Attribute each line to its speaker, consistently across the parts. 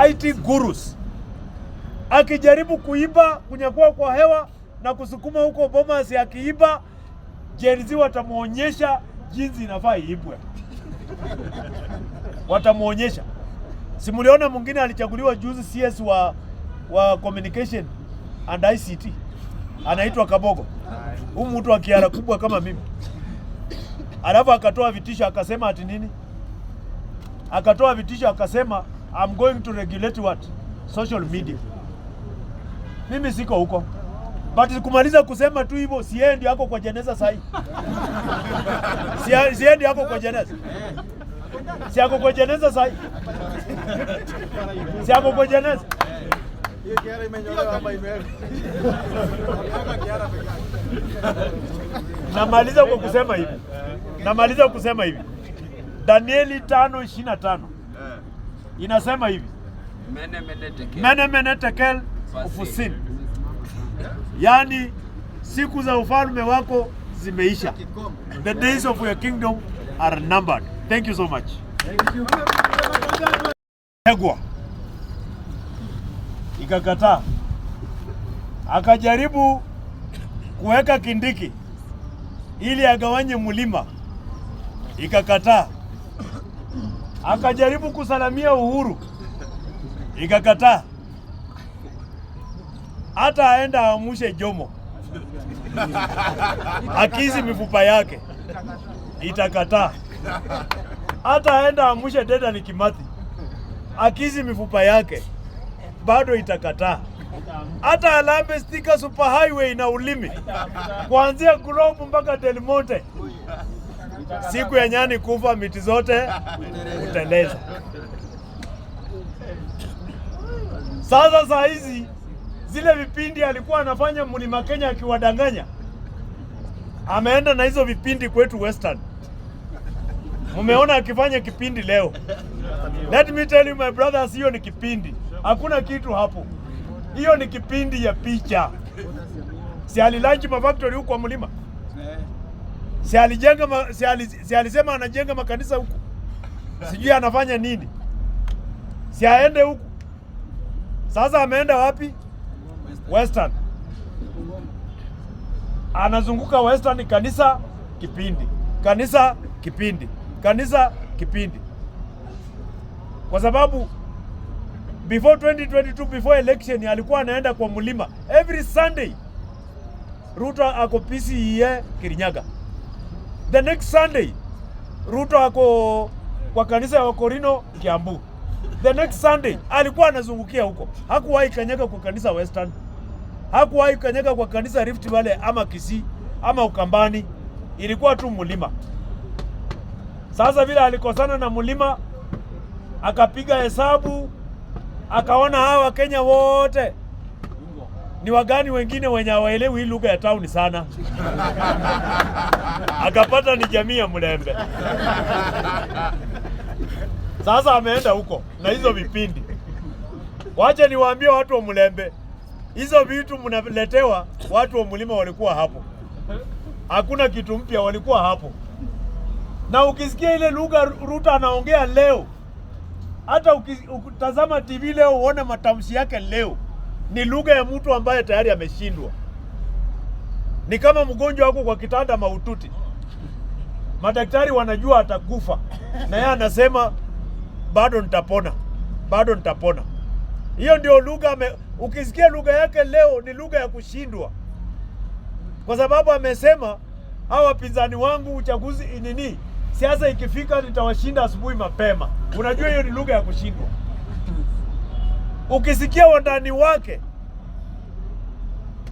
Speaker 1: IT gurus. Akijaribu kuiba, kunyakua kwa hewa na kusukuma huko Bomas, akiiba, Gen Z watamuonyesha jinsi inafaa iibwe, watamuonyesha. Si muliona mwingine alichaguliwa juzi CS wa communication and ICT, anaitwa Kabogo, huyu mtu wa kiara kubwa kama mimi, alafu akatoa vitisho akasema ati nini? Akatoa vitisho akasema, "I'm going to regulate what? Social media." Mimi siko huko, but kumaliza kusema tu hivyo, si yeye ndio ako kwa jeneza sahi? Si yeye ndio ako kwa jeneza? Si ako kwa jeneza sahi? Si ako kwa jeneza?
Speaker 2: Hiyo kiara imenyolewa ama imewekwa? Kiara peke yake.
Speaker 1: Namaliza kwa kusema hivi, namaliza kusema hivi, Danieli 5:25 inasema hivi:
Speaker 3: Mene mene tekel.
Speaker 1: Mene mene tekel ufusin, yaani siku za ufalme wako zimeisha. The days of your kingdom are numbered. Thank you so much. Tegwa ikakataa, akajaribu kuweka Kindiki ili agawanye mlima, ikakataa. Akajaribu kusalamia Uhuru, ikakataa. Hata aenda aamushe Jomo akizi mifupa yake, itakataa. Hata aenda aamushe Dedan Kimathi akizi mifupa yake, bado itakataa. Hata alambe Thika Super Highway na ulimi kuanzia Globe mpaka Del Monte, siku ya nyani kufa miti zote huteleza. Sasa saa hizi zile vipindi alikuwa anafanya Mlima Kenya akiwadanganya, ameenda na hizo vipindi kwetu Western. Mumeona akifanya kipindi leo. Let me tell you, my brothers, hiyo ni kipindi, hakuna kitu hapo. Hiyo ni kipindi ya picha. Si alilaunch mafactory huko kwa mlima? Si alijenga si alisema anajenga makanisa huku? Sijui anafanya nini? Si aende huku? Sasa ameenda wapi? Western. Anazunguka Western, kanisa kipindi, kanisa kipindi, kanisa kipindi, kwa sababu before 2022, before election, alikuwa anaenda kwa mlima every Sunday. Ruto ako PCEA Kirinyaga. The next Sunday Ruto ako kwa kanisa ya Wakorino Kiambu. The next Sunday alikuwa anazungukia huko, hakuwahi kanyaga kwa kanisa Western, hakuwahi kanyaga kwa kanisa Rift Valley ama Kisii ama Ukambani, ilikuwa tu mlima. Sasa vile alikosana na mlima, akapiga hesabu, akaona hawa Wakenya wote ni wagani wengine wenye hawaelewi hii lugha ya town sana, akapata ni jamii ya Mlembe. Sasa ameenda huko na hizo vipindi. Wacha niwaambie watu wa Mlembe, hizo vitu mnaletewa, watu wa mlima walikuwa hapo, hakuna kitu mpya, walikuwa hapo. Na ukisikia ile lugha Ruto anaongea leo, hata ukitazama TV leo uone matamshi yake leo, ni lugha ya mtu ambaye tayari ameshindwa. Ni kama mgonjwa wako kwa kitanda mahututi, madaktari wanajua atakufa, na yeye anasema bado nitapona, bado nitapona. Hiyo ndio lugha. Ukisikia lugha yake leo ni lugha ya kushindwa, kwa sababu amesema hawa wapinzani wangu uchaguzi nini, siasa ikifika nitawashinda asubuhi mapema. Unajua hiyo ni lugha ya kushindwa. Ukisikia wandani wake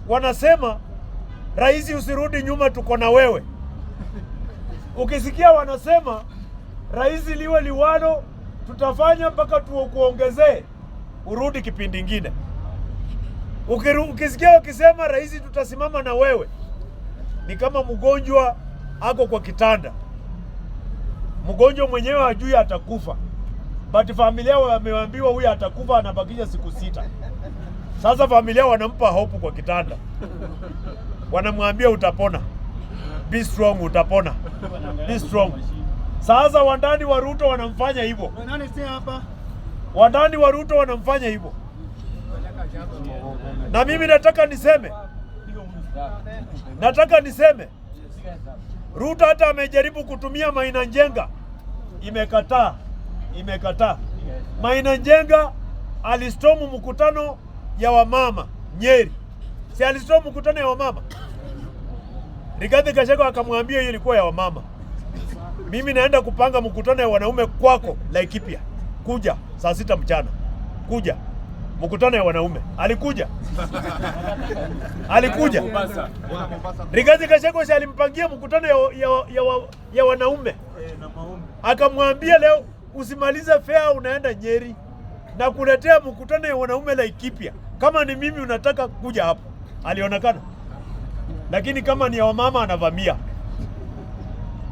Speaker 1: wanasema, "Rais, usirudi nyuma, tuko na wewe." Ukisikia wanasema, "Rais, liwe liwalo, tutafanya mpaka tukuongezee urudi kipindi ingine." Ukisikia wakisema, "Rais, tutasimama na wewe," ni kama mgonjwa ako kwa kitanda, mgonjwa mwenyewe hajui atakufa, but familia wameambiwa huyu atakufa, anabakisha siku 6. Sasa familia wanampa hope kwa kitanda, wanamwambia utapona, be strong, utapona, be strong. Sasa wandani wa Ruto wanamfanya hivyo.
Speaker 2: Nani si hapa?
Speaker 1: Wandani wa Ruto wanamfanya hivyo, na mimi nataka niseme Ruto hata amejaribu kutumia Maina Njenga, imekataa, imekataa. Maina Njenga alistorm mkutano ya wamama Nyeri, si alistorm mkutano ya wamama? Rigathi Gachagua akamwambia hiyo ilikuwa ya wamama, mimi naenda kupanga mkutano ya wanaume kwako Laikipia, kuja saa 6 mchana, kuja mkutano ya wanaume. Alikuja, alikuja. Rigathi Gachagua si alimpangia mkutano ya wanaume, akamwambia leo usimalize fare, unaenda Nyeri na kuletea mkutano ya wanaume Laikipia. Kama ni mimi unataka kuja hapo, alionekana. Lakini kama ni ya wamama anavamia.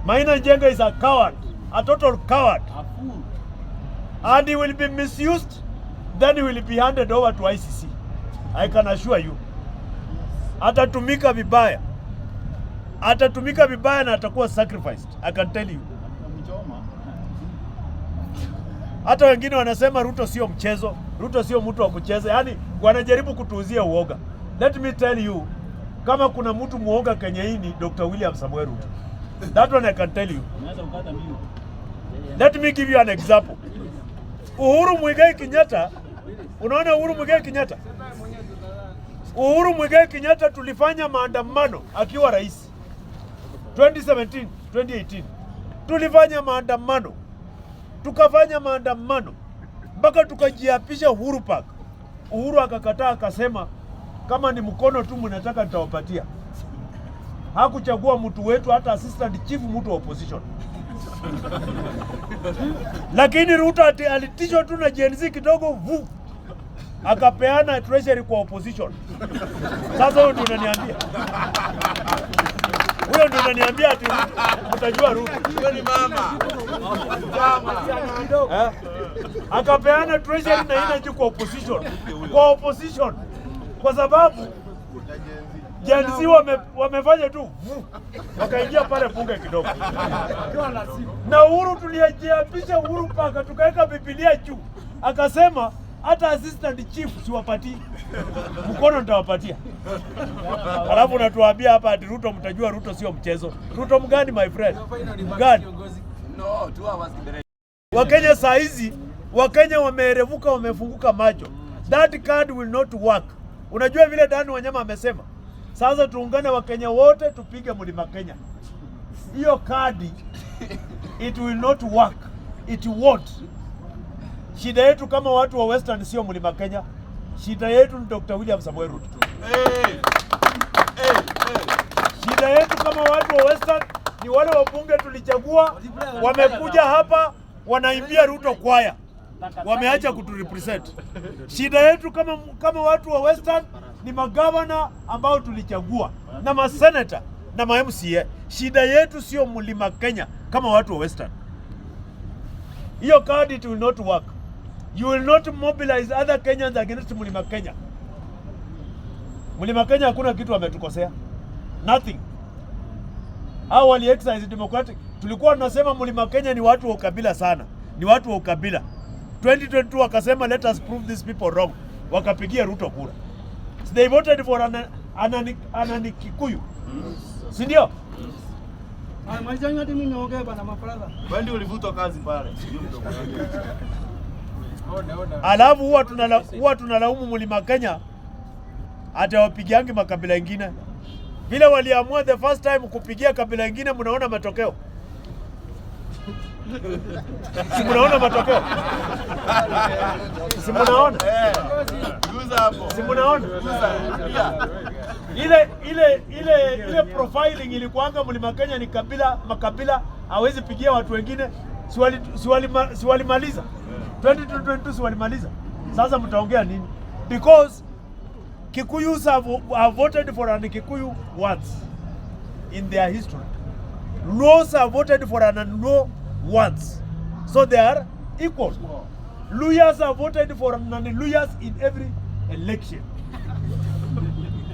Speaker 1: Maina Njenga is a coward, a total coward. And he will be misused, then he will be handed over to ICC. I can assure you. Atatumika vibaya, atatumika vibaya na atakuwa sacrificed. I can tell you. Hata wengine wanasema Ruto sio mchezo, Ruto sio mtu wa kucheza, yaani wanajaribu kutuuzia uoga. Let me tell you, kama kuna mtu muoga Kenya hii ni Dr. William Samoei Ruto. That one I can tell you. Let me give you an example. Uhuru Muigai Kenyatta, unaona Uhuru Muigai Kenyatta? Uhuru Muigai Kenyatta tulifanya maandamano akiwa rais 2017, 2018. Tulifanya maandamano, tukafanya maandamano mpaka tukajiapisha Uhuru Park. Uhuru akakataa akasema, kama ni mkono tu mnataka nitawapatia. Hakuchagua mtu wetu, hata assistant chief, mtu wa opposition. Lakini Ruto ati alitishwa tu na Gen Z kidogo, vu akapeana treasury kwa opposition. Sasa huyo ndio unaniambia, huyo ndio unaniambia ati Ruto, mtajua Ruto.
Speaker 3: Hiyo ni mama.
Speaker 1: Eh? Akapeana treasury na energy kwa opposition, kwa opposition, kwa sababu Gen Z wamefanya tu vu, wakaingia pale bunge kidogo. Na Uhuru tulijiapisha Uhuru paka tukaweka Biblia juu, akasema hata assistant chief siwapatii, mkono nitawapatia. Alafu unatuambia hapa ati Ruto, mtajua Ruto sio mchezo. Ruto mgani, my friend? Mgani?
Speaker 3: No, 2 hours mbele.
Speaker 1: Wakenya saa hizi, Wakenya wameerevuka, wamefunguka macho. That card will not work. Unajua vile Dan Wanyama amesema, sasa tuungane Wakenya wote tupige Mlima Kenya. Hiyo kadi it will not work, it won't. Shida yetu kama watu wa Western sio Mlima Kenya, shida yetu ni Dr. William Samoei Ruto.
Speaker 3: Hey. Hey, hey.
Speaker 1: Shida yetu kama watu wa Western ni wale wabunge tulichagua, wamekuja hapa wanaimbia Ruto kwaya, wameacha kuturepresent. Shida yetu kama watu wa Western ni magavana ambao tulichagua na maseneta na ma MCA. Shida yetu sio Mlima Kenya kama watu wa Western. Hiyo card it will not work. You will not mobilize other Kenyans against Mlima Kenya. Mlima Kenya hakuna kitu ametukosea. Nothing. Hao wali exercise democratic. Tulikuwa tunasema Mlima Kenya ni watu wa ukabila sana, ni watu wa ukabila. 2022 wakasema let us prove these people wrong, wakapigia Ruto kura. So they voted for an Kikuyu, si ndio?
Speaker 2: Malizani hadi mimi niongee bana mabrother.
Speaker 4: Wewe ndio ulivutwa kazi pale.
Speaker 1: Alafu huwa tunalaumu Mlima Kenya ati hawapigiangi makabila ingine. Vile waliamua the first time kupigia kabila ingine, mnaona matokeo. Si mnaona matokeo? Si mnaona?
Speaker 4: Guza hapo.
Speaker 1: Si mnaona?
Speaker 4: Guza. Yeah.
Speaker 1: Ile profiling ilikuanga Mlima Kenya ni kabila makabila, hawezi pigia watu wengine. Si walimaliza 2022, si walimaliza? Sasa mtaongea nini? Because Kikuyus have voted for an Kikuyu once in their history. Luos have voted for an Luo once. So they are equal. Luhyas have voted for an Luhyas in every election.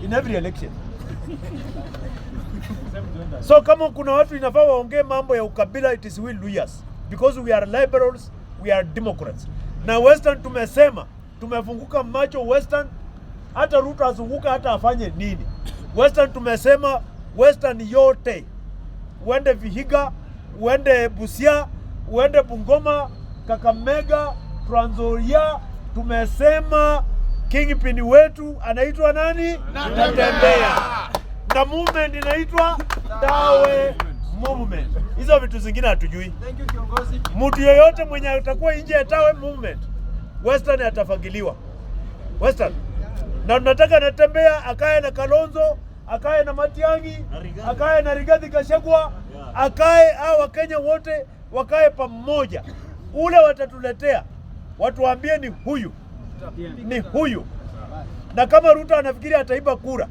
Speaker 1: In every election. So kama kuna watu inafaa waongee mambo ya ukabila, it is we Luhyas because we are liberals, we are democrats. Na Western tumesema tumefunguka macho Western, hata Ruto azunguka hata afanye nini. Western tumesema Western yote, uende Vihiga, uende Busia, uende Bungoma, Kakamega, Trans Nzoia, tumesema kingpin wetu anaitwa nani? Natembea na movement inaitwa Tawe Movement. Hizo vitu zingine hatujui.
Speaker 2: Thank you kiongozi.
Speaker 1: Mtu yeyote mwenye atakuwa nje ya Tawe Movement, Western atafagiliwa. Western na tunataka Natembea akae na Kalonzo, akae na Matiang'i, akae na Rigathi Gachagua, akae hao Wakenya wote wakae pamoja. Ule watatuletea watuambie ni huyu ni huyu, na kama Ruto anafikiri ataiba kura,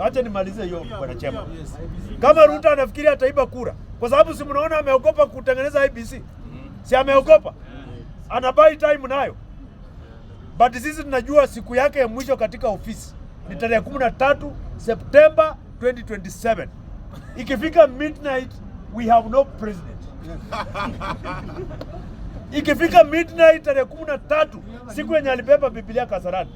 Speaker 1: acha nimalize hiyo bwana Chema. Kama Ruto anafikiri ataiba kura, kwa sababu si mnaona ameogopa kutengeneza IEBC, si ameogopa, ana buy time nayo, but sisi tunajua siku yake ya mwisho katika ofisi ni tarehe 13 Septemba 2027. Ikifika midnight we have no president. Ikifika midnight tarehe 13, siku yenye alibeba Biblia Kasarani,